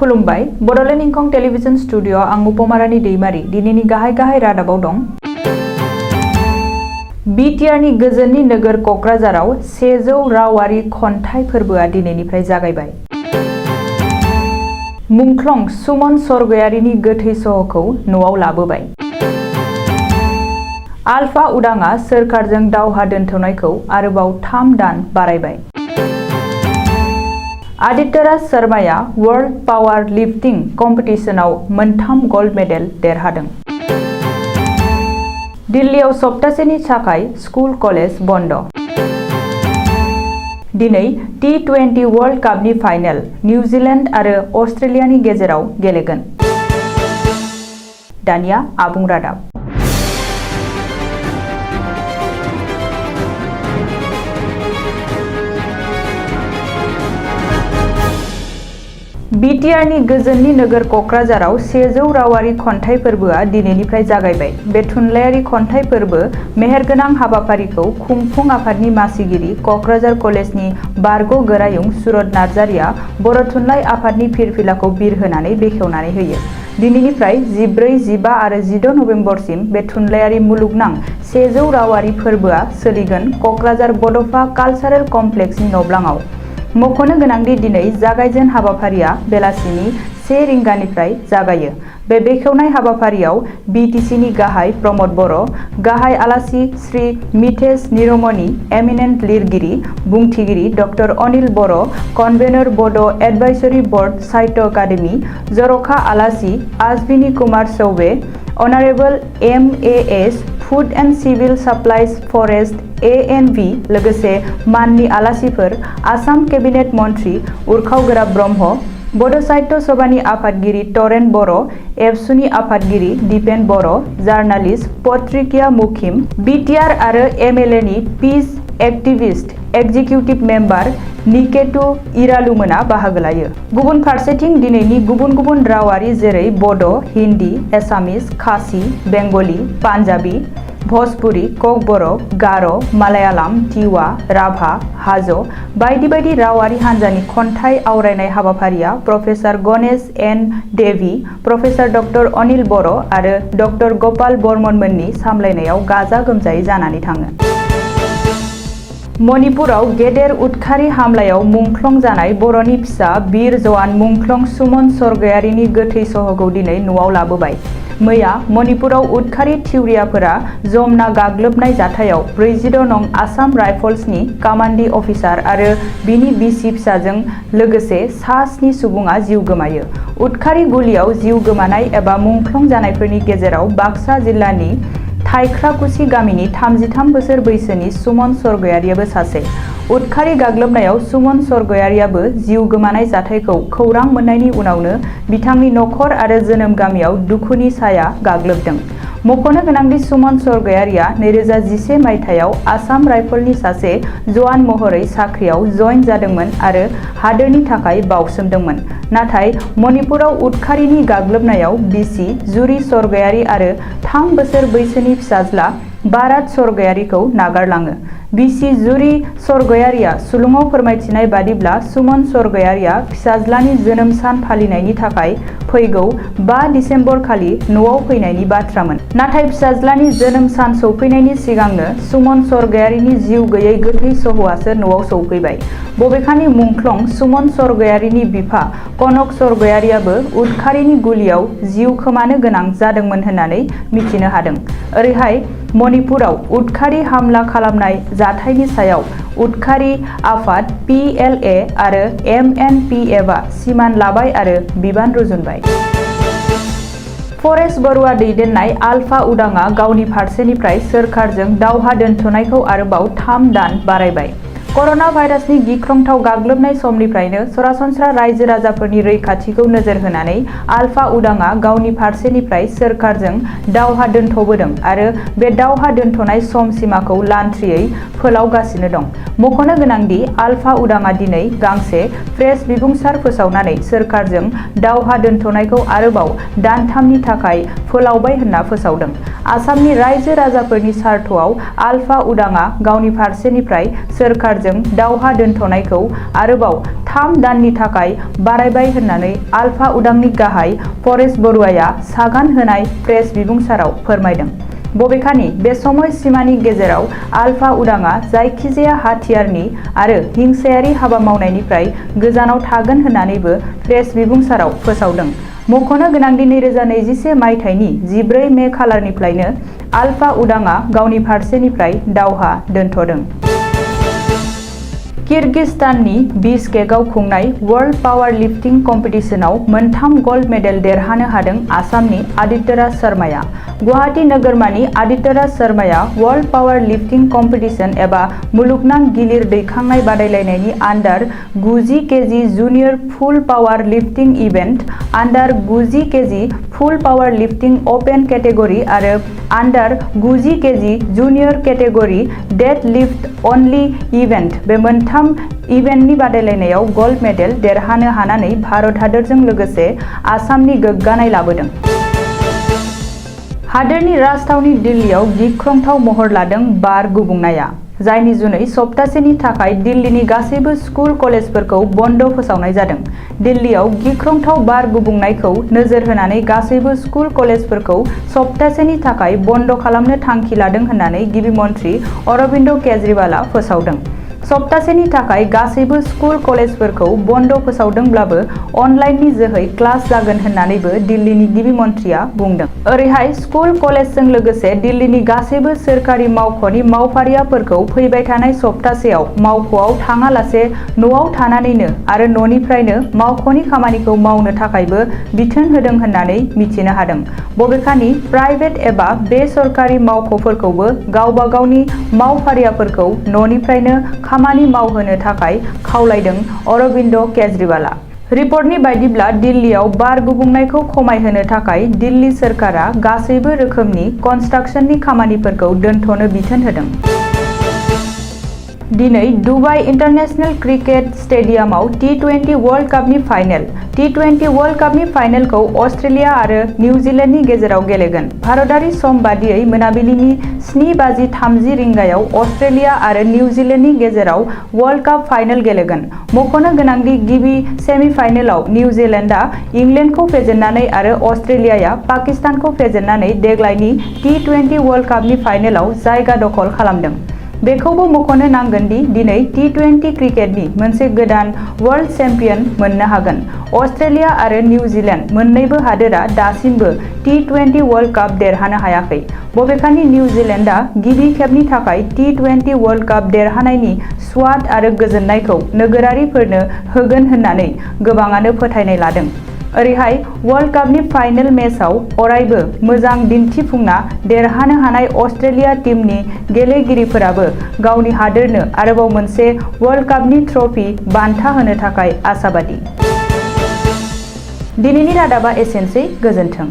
खुलुमबाय Bodoland इंखं television studio आं उपमारानि दैमारि दिनैनि गाहाय रादाबाव दं। बिटिआरनि गोजोननि नोगोर क'क्राझाराव 100 रावारि खन्थाइ फोरबोआ दिनैनिफ्राय जागायबाय। मुंख्लं सुमन सरगयारिनि गोथै सह'खौ न'आव लाबोबाय। आलफा उदांआ सोरखारजों दावहा दोनथ'नायखौ आरोबाव 3 दान बारायबाय। Aditya Raj शर्माया world power lifting कम्पिटिशनाव 3 gold medal देरहादों। दिल्लीयाव सप्तासेनि थाखाय स्कुल कलेज बन्द। दिनै T20 वर्ल्ड कापनि फाइनाल निउजिलेन्ड आरो अस्ट्रेलियानि गेजेराव गेलेगोन। दानिया आबुं रादाब। बिटिआरनि गोजोननि नोगोर क'क्राझाराव 100 रावारि खन्थाइ फोरबोआ दिनैनिफ्राय जागायबाय। बे थुनलाइयारि खन्थाइ फोरबो मेहेरगोनां हाबाफारिखौ खुंफुं आफादनि मासिगिरि क'क्राझार कलेजनि बारग' गोरायुं सुरत नार्जारिया बर' थुनलाइ आफादनि फिरफिलाखौ बिरहोनानै बेखेवनानै होयो। दिनैनिफ्राय 14, 15 आरो 16 नभेम्बरसिम बे थुनलाइयारि मुलुगनां 100 रावारि फोरबोआ सोलिगोन क'क्राझार बड'फा कालचारेल कमप्लेक्सनि नब्लाङाव। मख'नो गोनांदि दिनै जागायजेन हाबाफारिया बेलासिनि 1 रिंगानिफ्राय जागायो। बे बेखेवनाय हाबाफारियाव बिटिसिनि गाहाय प्रमद बर', गाहाय आलासि श्री मिथेश निरमनि, एमिनेन्ट लिरगिरि बुंथिगिरि ड Anil Boro', convener Bodo' advisory board Sahitya Akademi, जर'खा आलासि Ashwini Kumar Choubey, honourable MAS food and civil supplies forest ANV लोगोसे माननि आलासिफोर आसाम केबिनेट मन्त्रि उरखाव ब्रह्म, बड' साहित्य सभानि आफादगिरि तरेन बर', एबसुनि आफादगिरि Dipen Boro', journalist Patricia Mukhim, BTR आरो MLA नि peace activist executive member Niketu इरालुमोना बाहागो लायो। गुबुन फारसेथिं दिनैनि गुबुन रावारि जेरै बड', हिन्दी, एसामिस, खासि, बेंगली, पान्जाबी, भोजपुरी, ककबरक, गार', मालायालाम, तिवा, राभा, हाज' बायदि रावारि हान्जानि खन्थाइ आवरायनाय हाबाफारिया प्रफेसार गणेश N. देवी, प्रफेसार ड अनिल बर' आरो ड गपाल बर्मन मोननि सामलायनायाव गाजा गोमजायै जानानै थाङो। मणिपुराव गेदेर उदखारि हामलायाव मुंख्लं जानाय बर'नि फिसा बिर जवान मुंख्लं सुमन सरगयारिनि गोथै सह'खौ दिनै न'आव लाबोबाय। मैया मणिपुराव उदखारि थिउरियाफोरा जमना गाग्लोबनाय जाथायाव 46 नं आसाम राइफल्सनि कामान्डि अफिसार आरो बिनि बिसि फिसाजों लोगोसे सा 7 सुबुङा जिउ गोमायो। उदखारि गुलियाव जिउ गोमानाय एबा मुंख्लं जानायफोरनि गेजेराव बाक्सा जिल्लानि थाइख्राकुसि गामिनि 33 बोसोर बैसोनि सुमन सरगयारियाबो सासे। उदखारि गाग्लोबनायाव सुमन सरगयारियाबो जिउ गोमानाय जाथायखौ खौरां मोननायनि उनावनो बिथांनि नखर आरो जोनोम गामियाव दुखुनि साया गाग्लोबदों। मख'नो गोनांदि सुमन सरगयारिया 2011 मायथाइयाव आसाम राइफलनि सासे जवान महरै साख्रियाव जइन जादोंमोन आरो हादोरनि थाखाय बावसोमदोंमोन। नाथाय मणिपुराव उदखारिनि गाग्लोबनायाव बिसि जुरि सरगयारि आरो 3 बोसोर बैसोनि फिसाज्ला बारात सरगयारिखौ नागारलाङो। बिसि जुरि सरगयारिया सुलुङाव फोरमायथिनाय बादिब्ला सुमन सरगयारिया फिसाज्लानि जोनोम सान फालिनायनि थाखाय फैगौ 5 दिसेम्बर खालि न'आव फैनायनि बाथ्रामोन। नाथाय फिसाज्लानि जोनोम सान सौफैनायनि सिगांनो सुमन सरगयारिनि जिउ गैयै गोथै सह'आसो न'आव सौफैबाय। बबेखानि मुंख्लं सुमन सरगयारिनि बिफा कनक सरगयारियाबो उदखारिनि गुलियाव जिउ खोमानो गोनां जादोंमोन होननानै मिथिनो हादों। ओरैहाय मणिपुराव उदखारि हामला खालामनाय जाथायनि सायाव उदखारि आफाद PLA आरो MNPFआ सिमान लाबाय आरो बिबान रुजुनबाय। परेश बरुवा दैदेननाय आलफा उदांआ गावनि फारसेनिफ्राय सोरखारजों दावहा दोनथ'नायखौ आरोबाव 3 दान बारायबाय। कर'ना भाइरासनि गिख्रंथाव गाग्लोबनाय समनिफ्रायनो सरासनस्रा रायजो राजाफोरनि रैखाथिखौ नोजोर होनानै आलफा उदांआ गावनि फारसेनिफ्राय सोरखारजों दावहा दोनथ'बोदों आरो बे दावहा दोनथ'नाय सम सिमाखौ लान्थ्रियै फोलावगासिनो दं। मख'नो गोनांदि आलफा उदांआ दिनै गांसे प्रेस बिबुंसार फोसावनानै सोरखारजों दावहा दोनथ'नायखौ आरोबाव दानथामनि थाखाय फोलावबाय होनना फोसावदों। आसामनि रायजो राजाफोरनि सार्थआव आलफा उदांआ गावनि फारसेनिफ्राय सोरखारजों उदांजों दावहा दोनथ'नायखौ आरोबाव 3 दाननि थाखाय बारायबाय होननानै आलफा उदांनि गाहाय परेश बरुवाया सागान होनाय प्रेस बिबुंसाराव फोरमायदों। बबेखानि बे समय सिमानि गेजेराव आलफा उदांआ जायखिजाया हाथियारनि आरो हिंसायारि हाबा मावनायनिफ्राय गोजानाव थागोन होननानैबो प्रेस बिबुंसाराव फोसावदों। मख'नो गोनांदि 2021 मायथाइनि 14 मे खालारनिफ्रायनो आलफा उदांआ गावनि फारसेनिफ्राय दावहा दोनथ'दों। किर्गिस्ताननि बिशकेकआव खुंनाय world power lifting कम्पिटिशनाव 3 gold medal देरहानो हादों आसामनि आदित्यराज शर्माया। गुवाहाटी नोगोरमानि Adityaraj शर्माया world power lifting competition एबा मुलुगनां गिलिर दैखांनाय बादायलायनायनि आन्डार 90 केजि जुनियर फुल पावार लिफ्टिं इभेन्ट, आन्डार 90 केजि फुल पावार लिफ्टिं अपेन केटेगरि आरो आन्डार 90 केजि जुनियर केटेगरि डेड लिफ्ट अनलि इभेन्ट बे 3 इभेन्टनि बादायलायनायाव गल्ड मेडेल देरहानो हानानै भारत हादरजों लोगोसे आसामनि गोग्गानाय लाबोदों। हादोरनि राजथावनि दिल्लीआव गिख्रंथाव महर लादों बार गुबुंनाया, जायनि जुनै सप्तासेनि थाखाय दिल्लीनि गासैबो स्कुल कलेजफोरखौ बन्द फोसावनाय जादों। दिल्लीआव गिख्रंथाव बार गुबुंनायखौ नोजोर होनानै गासैबो स्कुल कलेजफोरखौ सप्तासेनि थाखाय बन्द खालामनो थांखि लादों होननानै गिबि मन्थ्रि अरबिन्द केजरीवालआ फोसावदों। सप्तासेनि थाखाय गासैबो स्कुल कलेजफोरखौ बन्द फोसावदोंब्लाबो अनलाइननि जोहै क्लास जागोन होननानैबो दिल्लीनि गिबि मन्थ्रिया बुंदों। ओरैहाय स्कुल कलेजजों लोगोसे दिल्लीनि गासैबो सोरखारि मावख'नि मावफारियाफोरखौ फैबाय थानाय सप्तासेयाव मावख'आव थाङालासे न'आव थानानैनो आरो न'निफ्रायनो मावख'नि खामानिखौ मावनो थाखायबो बिथोन होदों होननानै मिथिनो हादों। बबेखानि प्राइभेट एबा बेसरकारि मावख'फोरखौबो गावबा गावनि मावफारियाफोरखौ न'निफ्रायनो खामानि मावहोनो थाखाय खावलायदों अरबिन्द केजरीवालआ। रिपर्टनि बायदिब्ला दिल्लीआव बार गुबुंनायखौ खमायहोनो थाखाय दिल्ली सोरखारा गासैबो रोखोमनि कनस्ट्राक्शननि खामानिफोरखौ दोनथ'नो बिथोन होदों। दिनै दुबाइ इन्टारनेशनेल क्रिकेट स्टेडियामाव T20 वर्ल्ड कापनि फाइनेल। T20 वर्ल्ड कापनि फाइनेलखौ अस्ट्रेलिया आरो निउजिलेन्डनि गेजेराव गेलेगोन। भारतारि सम बादियै मोनाबिलिनि 7:30 रिंगायाव अस्ट्रेलिया आरो निउजिलेन्डनि गेजेराव वर्ल्ड काप फाइनेल गेलेगोन। मख'नो गोनांदि गिबि सेमिफाइनेलाव निउजिलेन्डआ इंलेन्डखौ फेजेननानै आरो अस्ट्रेलियाया पाकिस्तानखौ फेजेननानै देग्लायनि T20 वर्ल्ड कापनि फाइनेलाव जायगा दखल खालामदों। बेखौबो मख'नो नांगोन दि दिनै T20 क्रिकेटनि मोनसे गोदान वर्ल्ड चेम्पियन मोननो हागोन। अस्ट्रेलिया आरो निउजिलेन्ड मोन्नैबो हादोरा दासिमबो T20 वर्ल्ड काप देरहानो हायाखै। बबेखानि निउजिलेन्डआ गिबि खेबनि थाखाय T20 वर्ल्ड काप देरहानायनि स्वाद आरो गोजोननायखौ नोगोरारिफोरनो होगोन होननानै गोबाङानो फोथायनाय लादों। ओरैहाय वर्ल्ड कापनि फाइनेल मेचआव अरायबो मोजां दिन्थिफुंना देरहानो हानाय अस्ट्रेलिया टीमनि गेलेगिरिफोराबो गावनि हादोरनो आरोबाव मोनसे वर्ल्ड कापनि ट्रफी बान्था होनो थाखाय आशाबादि। दिनैनि रादाबा एसेनोसै, गोजोन्थों।